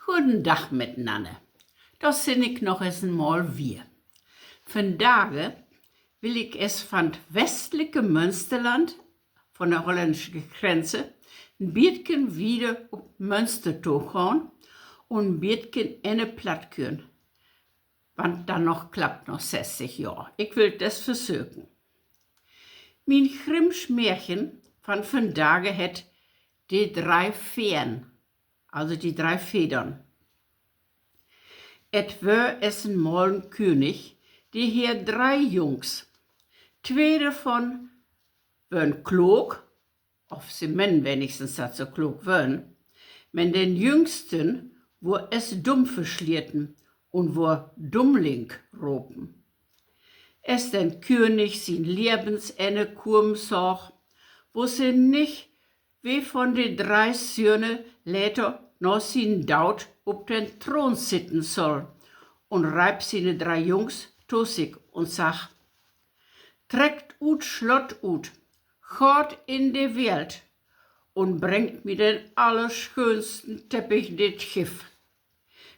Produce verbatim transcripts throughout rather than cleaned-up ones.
Goden Dag mitnanner. Dor sin ik noch es en Mal wier. Vandage will ik es van't westlike Mönsterland, von de hollandsche Grenze, en bietken wieder up Mönster to gahn un en bietken enne Platt küern, wann dat noch klappt na sesstig Johr. Ik will dat versöken. Mien Grimmsch Märchen van vandage hett De drei Fähren, also die drei Federn. Et wöör es en Mal en Künig, de harr dree Jungs. Twee dorvon wören klook, of se mennen wenigstens, dat se klook wören, men den Jüngsten wurr es dumm versleten un wurr Dummling ropen. Es den Künig sien Lievensenne kumen sach, wuss he nich, we von de dree Söhne later na sien Dood up den Troon sitten soll, un reip siene dree Jungs to sik un sagg: Treckt ut Slott ut, gaht in de Welt un brengt mi den allerschöönsten Teppich, de 't gifft.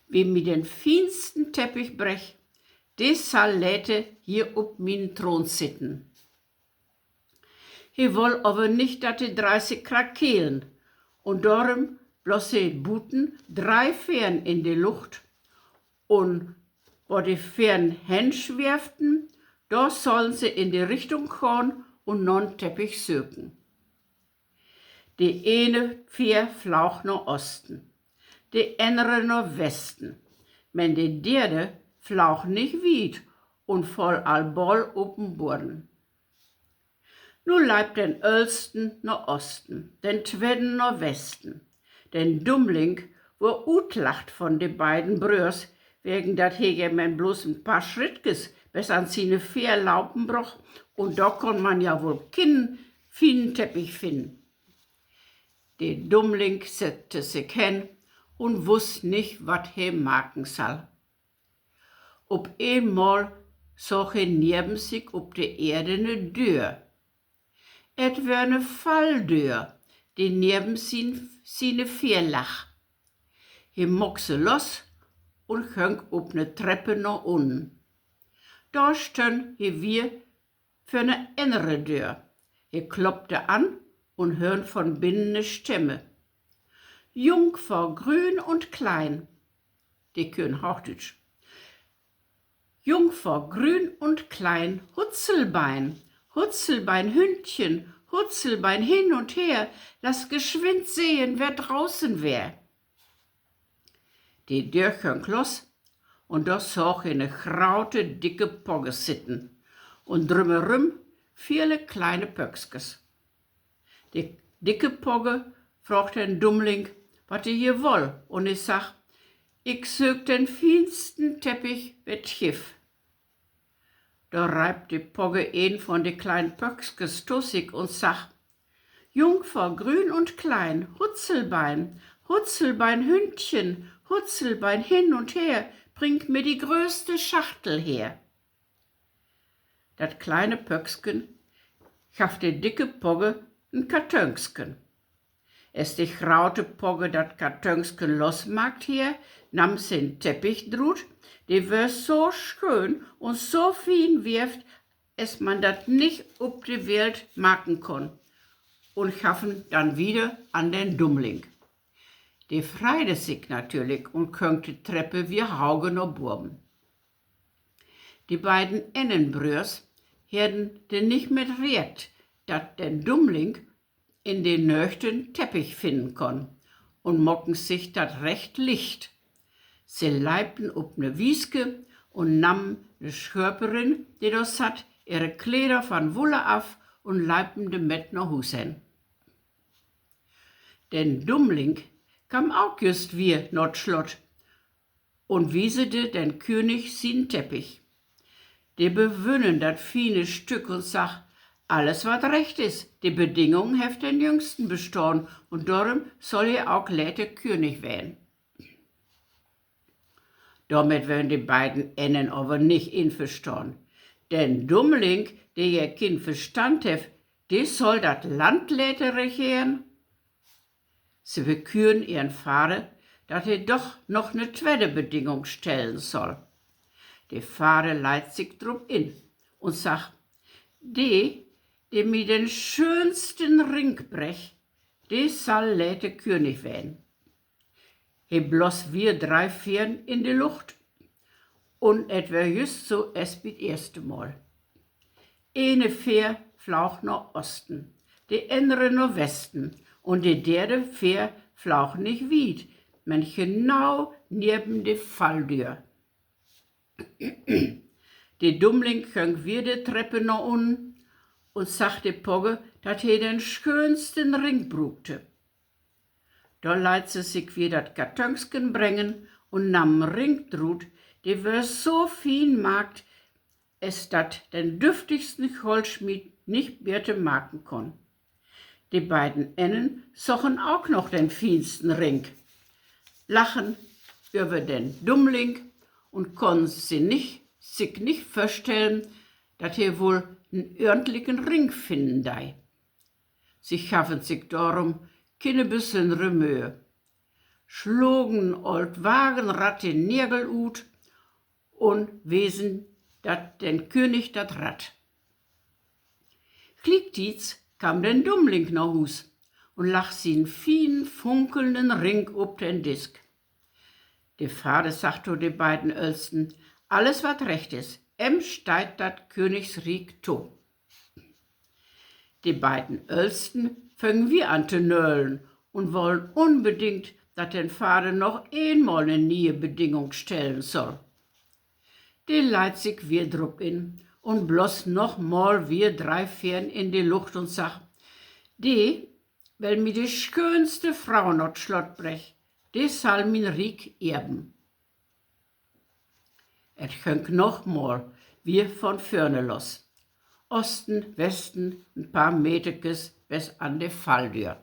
Wer mi den fiensten Teppich breggt, de sall later hier up mienen Troon sitten. He woll aver nich, dat de dree sik krakelen, un dorüm bloos he buten dree Fähren in de Lucht, un wo de Fähren hensweevten, dor sollen se in de Richtung gahn un na'n Teppich söken. De ene Fähr flaug na Osten, de annere na Westen, men de deerde flaug nich wiet un foll al boll up den Bodden. Nu leip den Öllsten na Osten, den Twedden na Westen. Den Dummling wurr utlacht von de beiden Bröörs, wegen dat he ja men blots en paar Schrittkes bes an siene Fähr laupen broch, un dor kunn man ja woll kenen fienen Teppich finnen. De Dummling sett sik hen un wuss nich, wat he maken sall. Up eenmal sach he neven sik up de Eerde ne Döör. Et wöör ne Falldöör, de neven sien, siene Fähr lag. He maak se los un gönk up ne Treppe na unnen. Dor stönn he wier vör ne annere Döör. He kloppde an un höör von binnen ne Stemme: Jungfer grün und klein. De künn Hoochdüütsch. Jungfer grün und klein, Hutzelbein, Hutzelbein, Hündchen, Hutzelbein, hin und her, lass geschwind sehen, wer draußen wär. De Döör gönk los, un dor sach he ne graute, dicke Pogge sitten, un drümerüm vele kleine Pöggskes. De dicke Pogge fraag den Dummling, wat he hier woll, un he sagg: Ik söök den fiensten Teppich, wat 't gifft. Dor reip de Pogge een von de kleinen Pöggskes to sik un sagg: Jungfer grün und klein, Hutzelbein, Hutzelbein, Hündchen, Hutzelbein, hin und her, bring mir die größte Schachtel her. Dat kleine Pöggsken gaff de dicke Pogge en Kartönsken. Es de graute Pogge dat Kartönsken losmaakt harr, namm se en Teppich drut, de wöör so schöön un so fien weevt, es man dat nich up de Welt maken kunn, un gaff en dann wieder an den Dummling. De freide sik natürlich un gönk de Treppe wier hauge na boven. De beiden annern Bröörs harrn dor nich mit rekent, dat den Dummling in de Nöögde en Teppich finnen kunn, un maken sik dat recht licht. Se leipen up ne Wieske un nammen de Schöperin, de dor satt, ehre Kleder van Wulle af un leipen dormit na Huus hen. Den Dummling kamm auk jüst wier na 't Slott un wiesde den Künig sien Teppich. De bewunner dat fiene Stück un sagg: Alles, wat recht is, de Bedingungen hefft den Jüngsten bestahn, un dorüm sall he auk later Künig ween. Dormit wören de beiden annern aver nich inverstahn. Den Dummling, de ja kien Verstand hefft, de sall dat Land later regeren. Se beküren ehren Vader, dat he doch noch ne twede Bedingung stellen soll. De Vader leit sik drup in un sagg: De, de mi den schöönsten Ring breggt, de sall later Künig ween. He bloos wier drei Feern in de Lucht, un et weer jüst so es bi't eerste Mal. Ene Feer flaug na Osten, de ennere na Westen un de derde Feer flaug nich wiet, men genau neven de Falldöör. De Dummling göng wier de Treppe na unnen un sagg de Pogge, dat he den schöönsten Ring bruukte. Dor leit se sik wier dat Kartönsken brengen un namm en Ring drut, de weer so fien maakt, es dat den düftigsten Goldsmied nich beter maken kunn. De beiden Ennen sochen ok noch den fiensten Ring, lachen över den Dummling un kunnen se nich, sik nich vörstellen, dat he woll en ördentliken Ring finnen dei. Se gaffen sik dorum kene besünnere Möh, slogen en oolt Wagenrad de Negel ut un wesen dat den Künig dat Rad. Gliektieds kamm den Dummling na Huus un lagg sien fienen, funkelnden Ring op den Disk. De Vader sagg to de beiden Öllsten: Alles, wat recht is, em steiht dat Künigsriek to. De beiden Öllsten föngen wier an to nölen un wollen unbedingt, dat den Vader noch eenmal ne niee Bedingung stellen soll. De leit sik wier drup in un bloos noch mal wier drei Feern in de Lucht un sagg: De, well mi de schöönste Frau na't Slott breggt, de sall mien Riek erven. Et göng noch mal wier von vörne los. Osten, Westen, en paar Meterkes bes an de Falldöör.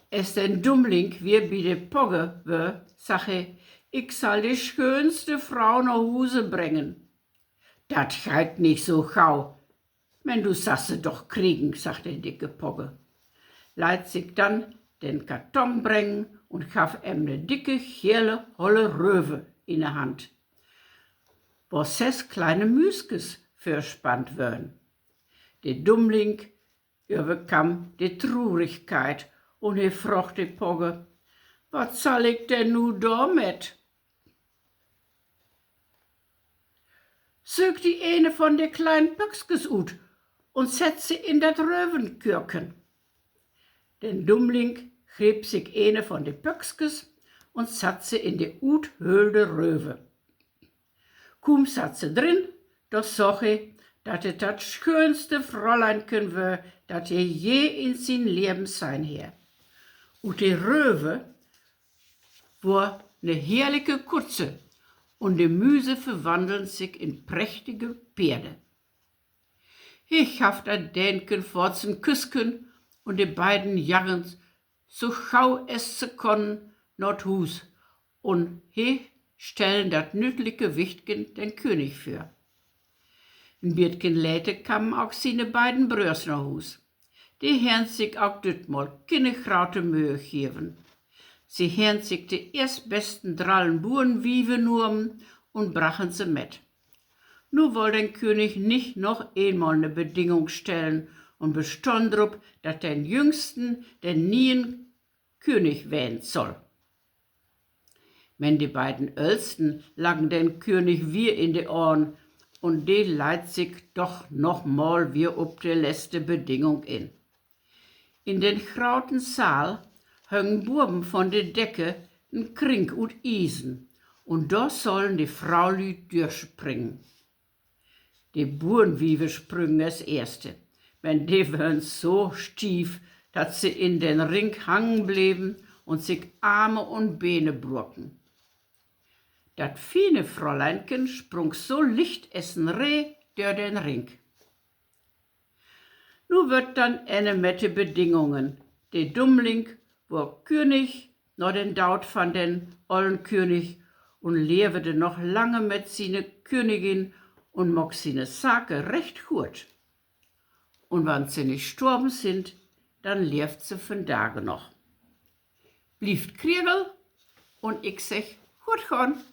Es den Dummling wier bi de Pogge wör, sagg he: Ik sall de schöönste Frau na Huse brengen. Dat geiht nich so gau. Men du sast se doch kriegen, sagg de dicke Pogge, leit sik dann den Karton brengen un gaff em ne dicke, gele, holle Röve in de Hand, wo ses kleine Müskes vörspannt wören. De Dummling överkamm de Trurigkeit un he fraagt de Pogge: Wat sall ik denn nu dormit? Söök di ene von de kleinen Pökskes ut un sett se in dat Rövenkörken. Den Dummling greep sik ene von de Pökskes un satt se in de uthöhlde Röve. Kuum satt se drin, do sagg he, dat et dat schöönste Fräuleinken wör, dat he je in sien Leven sehn heer. Ut de Röve wor ne heerlike Kutze, un de Müse verwandeln sik in prächtige Peerde. He gaff dat Däänken foorts en Küssken, un de beiden jaggen so gau es se konnen na't Huus, un he stellen dat nüdlike Wichtken den König vör. En bietken later kamen ok siene beiden Bröörs na Huus. De hern sik ok dütmal kene graute Möh geven. Se hern sik de eerstbesten drallen Burenwiever nuomen un brachen se met. Nu woll den König nich noch eenmal ne Bedingung stellen un bestonn drup, dat den Jüngsten den nieen König ween soll. Men de beiden Öllsten laggen den König wier in de Ohren, un de leit sik doch noch mal wier op de letzte Bedingung in. In den grauten Saal höngen boven von de Decke en Krink ut Iesen, un dor sollen de Fraulüüd dörspringen. De Burenwiever sprüngen es eerste, men de wören so stief, dat se in den Rink hangen bleven un sik Arme un Bene broken. Dat fiene Fräuleinken sprung so licht es en Reh dör den Rink. Nu wöör 't dann Enne met de Bedingungen. De Dummling wor König na den Daud van den ollen König un levde noch lange met siene Königin un maak siene Sake recht guot. Un wann se nich storven sind, dann leevt se vandage noch. blievt kriegel un ik segg: Goot gahn.